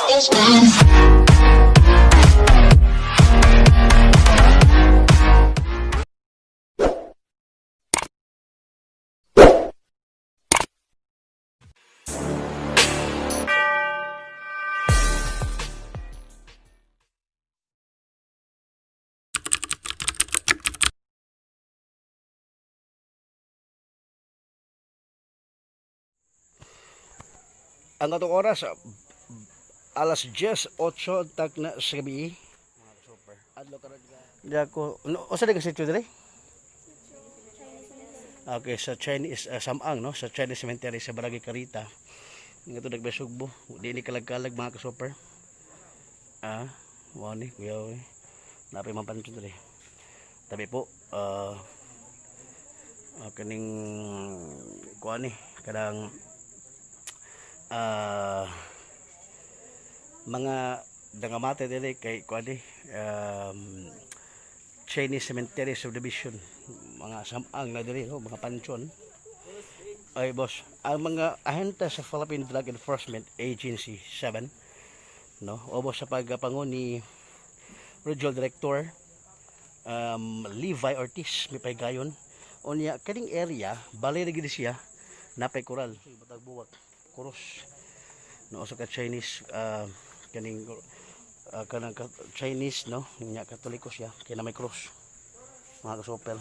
Ang atong oras alas 10:08 tak na sa gabi. Adlaw karon nga. Di ako no, usa di ka sitio diri? Okay, sa Chinese Samang, no, sa Chinese Cemetery sa Barangay Carita. Nga to nagbesugbo, di ni kalag-kalag, mga ka-super. Ah, mao ni kuya oy. Napay mapansin diri. Tabi po, kaning kuan ni kanang mga dangamate diri kay kuan ni Chinese Cemetery Subdivision, mga samang na diri, no, mga pansyon. Ay boss, ang mga ahente sa Philippine Drug Enforcement Agency 7, no, obo sa pagpango ni Regional Director Levi Ortiz mipaygayon unya kaning area balay ra gid siya, napay koral, batag buwak kuros, no, usa ka Chinese kaning kanang Chinese, no, nya Katoliko siya kay na may cross, mga kasopel.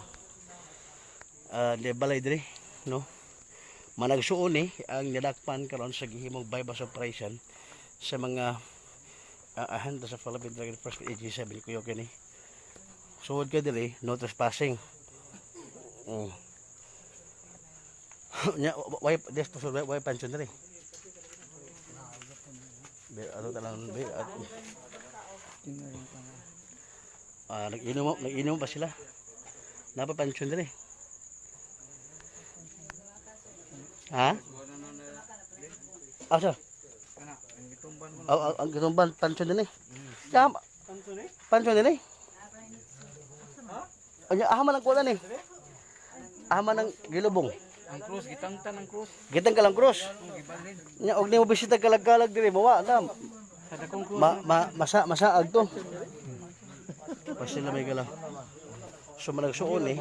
Di balay diri, no, managsuon ni ang nilakpan karon sa gihimong bypass operation sa mga ahente sa Philippine Drug Enforcement Agency 7. Kuyo kini suod ka diri, no trespassing. Nya why des to why pension diri? Be ato talang be at nag-inom pa sila. Napapansyon diri. Ha? Asa? Ang gitumban pansyon din eh. Ya, pansyon din eh. Anya ahman ang kulan eh. Ahman ang gilubong. Ang krus, gitangtan ang krus. Gitang ka lang cross. Nya og nimo bisita kalag-kalag diri mawa na. Sa dakong krus. Ma, ma masa masaag to. Pa sila may galaw. So managsuon eh.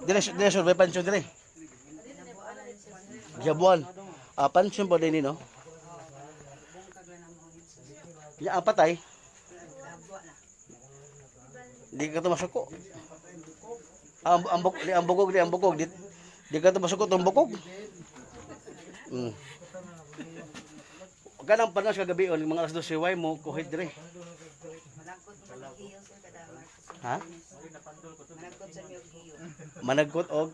Dire dire sir, may pansyon dire. Giabuan. Ah, pansyon pa din ni, no. Nya ang patay. Di ka to masuko. Ang buk, di ang bukog, di ang bukog, di ka to masuko tong bukog. Kanang panas kagabi on mga alas 12 way mo kuhit dire. Ha? Managkot og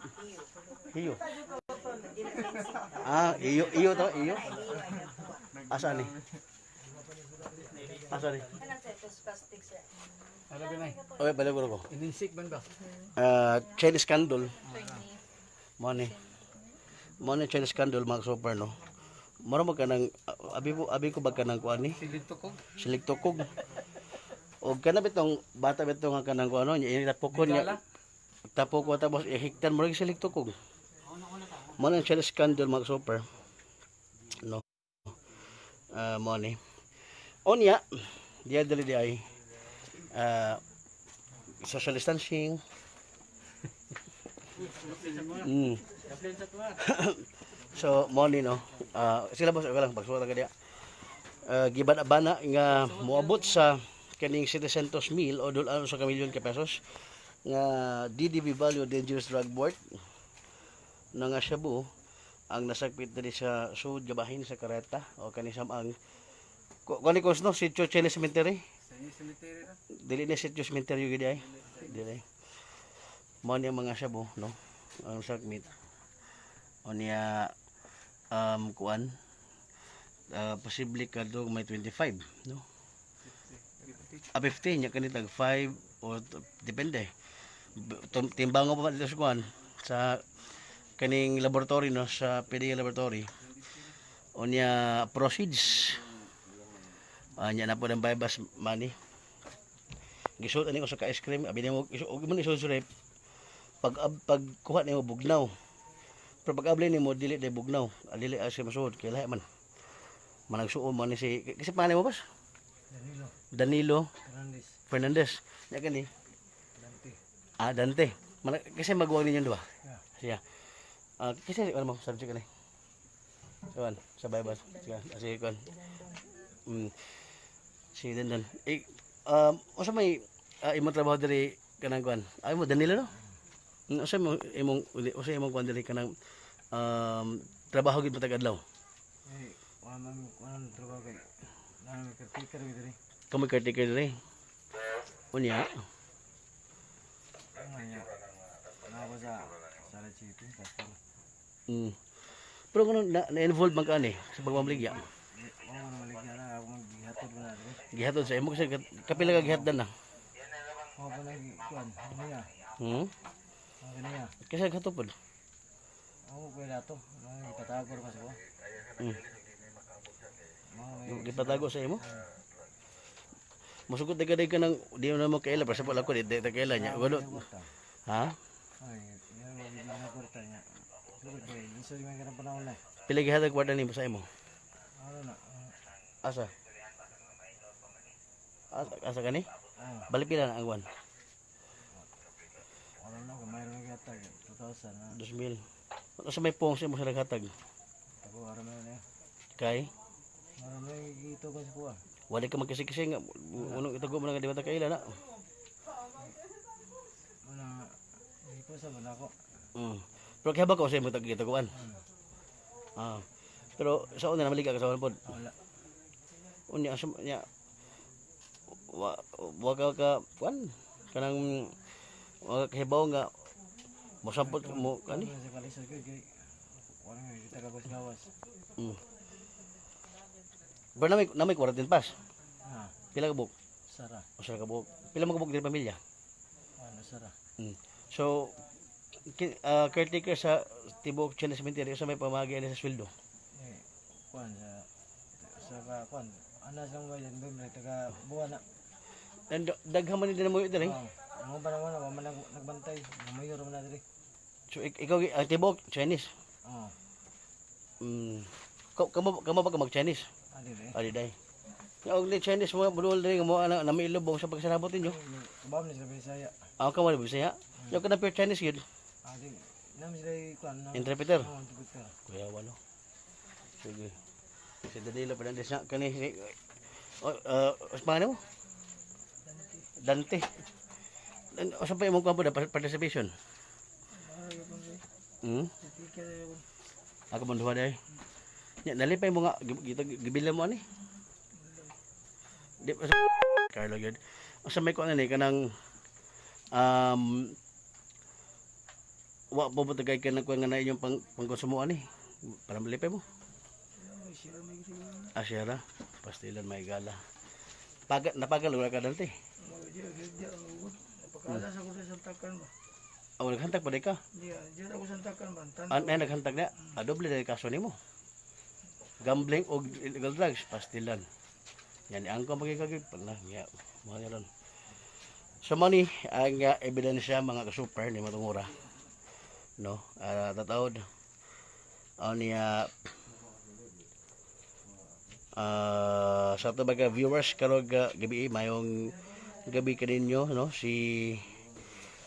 hiyo. Ah, iyo iyo to, iyo. Asa ni? Asa ni? Okay, balik ko. Ininsik ban ba? Chinese candle. Mo ni. Mo ni Chinese candle, mga super, no. Mura mo kanang abi ko abi ko ba kanang kuan ni? Silid to ko. Silig tukog. Og kana bitong bata bitong nga kanang kuan, no, nya inapokon niya. Tapok ko tapos ihiktan mo rin silig tukog. Mo ni Chinese candle, mga super. No. Mo ni. Onya, diya dali di ay social distancing. So mo ni, no. Sila boss, okay lang pagsuwat ka diya. Giban-abana nga moabot sa kaning 700 mil o dul ano sa ka milyon ka pesos nga DDB value, dangerous drug board, na nga shabu ang nasakpit diri sa sud gabahin sa Kareta o kani samang kani kos, no, sitio Chinese Cemetery. Sa cemetery ra. Dili ni sitio cemetery gid ay dili mo ni ang mga shabu, no, ang sakmit o niya kuan posible kadtong may 25, no, a 15 nya kani tag 5 o depende. Timbango pa dito sa kuan sa kaning laboratory, no, sa PDEA laboratory. Unya proceeds nya na po ng bypass money gisuot ani usa ka ice cream. Abi nimo og mo ni isod pag pag kuha nimo bugnaw, pero pag abli nimo dili day bugnaw. Ah, dili ice cream masuod kay lahi man. Managsuon man ni si kasi pangalan mo, boss? Danilo. Danilo Fernandez. Fernandez. Nya kani? Dante. Ah, Dante. Kasi maguwang ninyo duha. Yeah. Siya. Ah, kasi ano mo subject ani? Kuan, sa Bible. Sige, sige kuan. Si Dandan. Eh, unsa may imong trabaho diri kanang kuan? Ay mo Danilo, no? Unsa mo imong unsa imong kuan diri kanang trabaho gid mo tag-adlaw? Eh, wala man wala man trabaho kay naa may caretaker diri. Kamo caretaker diri. Unya, Ano niya? Naa ko sa Sala City, pastor. Pero kung na, na-involve man ka ani sa pagmamaligya, Wala man maligya na ako maggihatod mo na diri. Gihatod sa imo kasi kapila ka gihatdan na. Ako pa nag kuan, niya. Ang kaniya. Kasi gihatod pod. Ako ko dato, mga gipatago ra ko. Mga may Gipatago sa imo. Musugot na ka ng di mo na mo kaila pero sa pala ko di ta kaila niya. Walo. Kwarta. Ha? Ay, yan mo bigyan ng kwarta niya. Sugod kay lisod man kanang panahon na. Pila gihatag kwarta nimo sa imo? Ano na? Asa? Asa, asa kani? Ah, Balik pila na ang kuan? wala na ko mayroon gihatag 2000 na. 2000. Asa may pong sa imo sa naghatag? Ako ara man na. Kay Mara may gitugon sa kuha. wala ka magkasi-kasi nga unong itago mo na nga di ba ta kaila na. Una, ipo sa man ako. Pero kaya ba ka sa imo tag gitaguan? Ah. Pero sa una namaliga ka sa una pod. Wala. Unya sa nya wa wa ka ka kuan kanang wa ka hibaw nga mosampot mo kani. Ano sa kalisod ko kay wala nga kita gawas gawas. Pero namay quarantine pass. Ah, Pila ka buok? Sara. Usa ka buok. Pila mo ka buok diri pamilya? Ano sara? So caretaker sa tibuok Chinese Cemetery, sa may pamagi ani sa sweldo? Eh, kuan sa sa ka kuan. Ana sa mga yan bimre taga buwan na. And daghan man din mo diri. Oh, ang panahon na wa man nagbantay, mayor man na diri. So ikaw ang tibuok Chinese. Oh, Kamo kamo ba ka mag Chinese? adi diri. Adi day. Ya og ni Chinese mo budol diri nga mo ana namiilobong sa pagsanabot ninyo. Kabam ni sa Bisaya. Ako ka mo Bisaya. Yo kana pure Chinese gyud. Adi nam sila kuan na. Interpreter. Oh, interpreter. Kuya walo. Sige. Si Danilo Fernandez na kani si oh, pangalan mo? Dante. Dante. Usa pa imong kampo na participation? Ako man duha day. Nya nalipay mo nga gibila mo ani. Di Carlo gyud. Asa may kuan ani kanang wa po ba tagay ka ng kuan nga na inyong pangkonsumo ani para malipay mo? Ah, siyara. Pastilan may gala. Paga, napagal wala ka, Dante. Pagkala sa ko sa santakan ba? Ah, wala naghantak pa di ka. Di, di ako santakan ba? Tanto. An ay naghantag na. Ah, doble na yung kaso nimo. Gambling og illegal drugs, pastilan. Yan ang ko magigagig pala. Ya, mga ron. So money ang ebidensya, mga ka-super ni Matungura. No, tatawod. Ano niya sa ato mga viewers karong gabi, mayong gabi kaninyo, no, si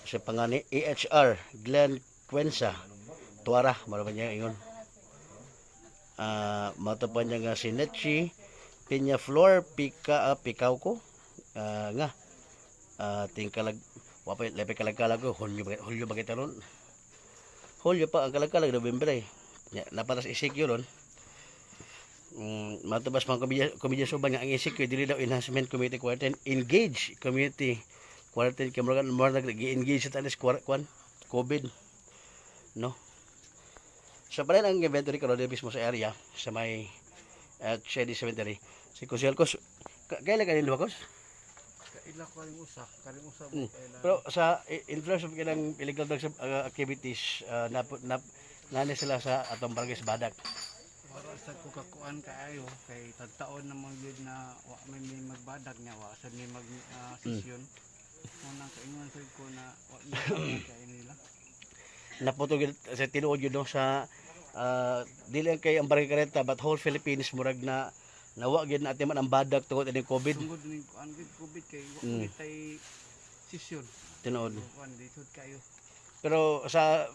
sa pangani AHR Glenn Cuenza Tuara mara ba niya ingon matapan niya nga si Netchi Peñaflor Pika Pikaw ko nga tingkalag wapay lepe kalagkalag ko Hulyo ba, Hulyo ba kita ron? Hulyo pa ang kalagkalag, November eh. Nya napatas ECQ ron. Matubas mga komedya, komedya suban nga ang ECQ dili daw enhancement community quarantine, engage community quarantine kay murag murag gi-engage sa tanis kwan COVID, no? So pala ang inventory karon diri mismo sa area sa may Shady Cemetery si Kusel Kos kailan kanin duha kos? Kaila ko karing usa, karing usa. Pero sa in terms of kanang illegal drugs activities na na nani sila sa atong barangay sa Badak. Wala sa ko kakuan kaayo kay tagtaon naman gyud na wa may magbadag niya, wa sad may mag sesyon. Unang kaingon sad ko na wa mi kay nila. Naputol gyud sa tinuod gyud, no, sa dili lang kay ang barangay Careta but whole Philippines murag na. Nawa gyud na atiman ang badak tungod ining COVID. Tungod ning kuan gid, COVID, kay wa gid tay sesyon. Tinuod. Kuan lisod kayo. Pero sa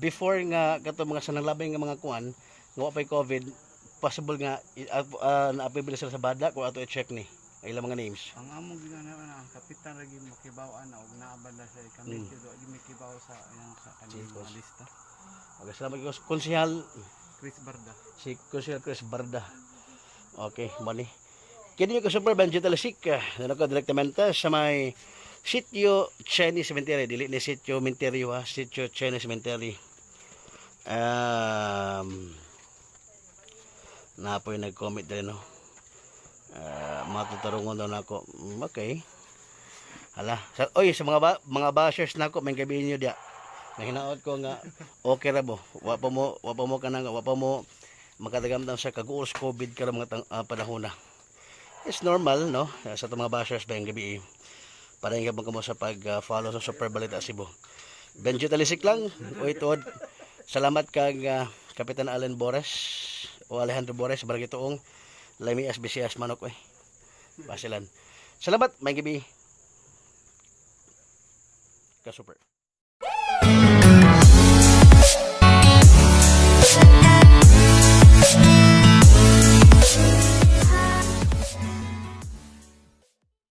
before nga kato mga sanang labay nga mga kuan nga wa pay COVID, possible nga naapil sila sa badak o ato i-check ni ang ilang mga names. Ang among ginana na ang kapitan ra gyud makibaw ana og naabala sa kami gyud, wa gyud makibaw sa iyang sa kaniyang mga lista. Okay, salamat kay Konsehal Chris Barda. Si Konsehal Chris Barda. Okay, mali. Kini ko super Benji Talisik. Dano ko direktamente sa may Sitio Chinese Cemetery. Dili ni Sitio Menterio ha, Sitio Chinese Cemetery. Napoy nag-comment din, no. Matutarungon daw na ako. Okay. Hala, oy, sa mga bashers nako, may gabi niyo diya. Nahinaot ko nga okay ra mo. Wa pa mo kanang wa pa mo makadagamdam sa kaguos COVID karon mga panahon na. It's normal, no? Sa itong mga bashers ba yung gabi eh. Para mo kamo sa pag-follow sa Super Balita Cebu. Benjo Talisik lang. Uy, tuod. Salamat kag Kapitan Allen Bores o Alejandro Bores, barangay Tuong, Lami SBCS Manok eh. Basilan. Salamat, may gabi. Ka-super.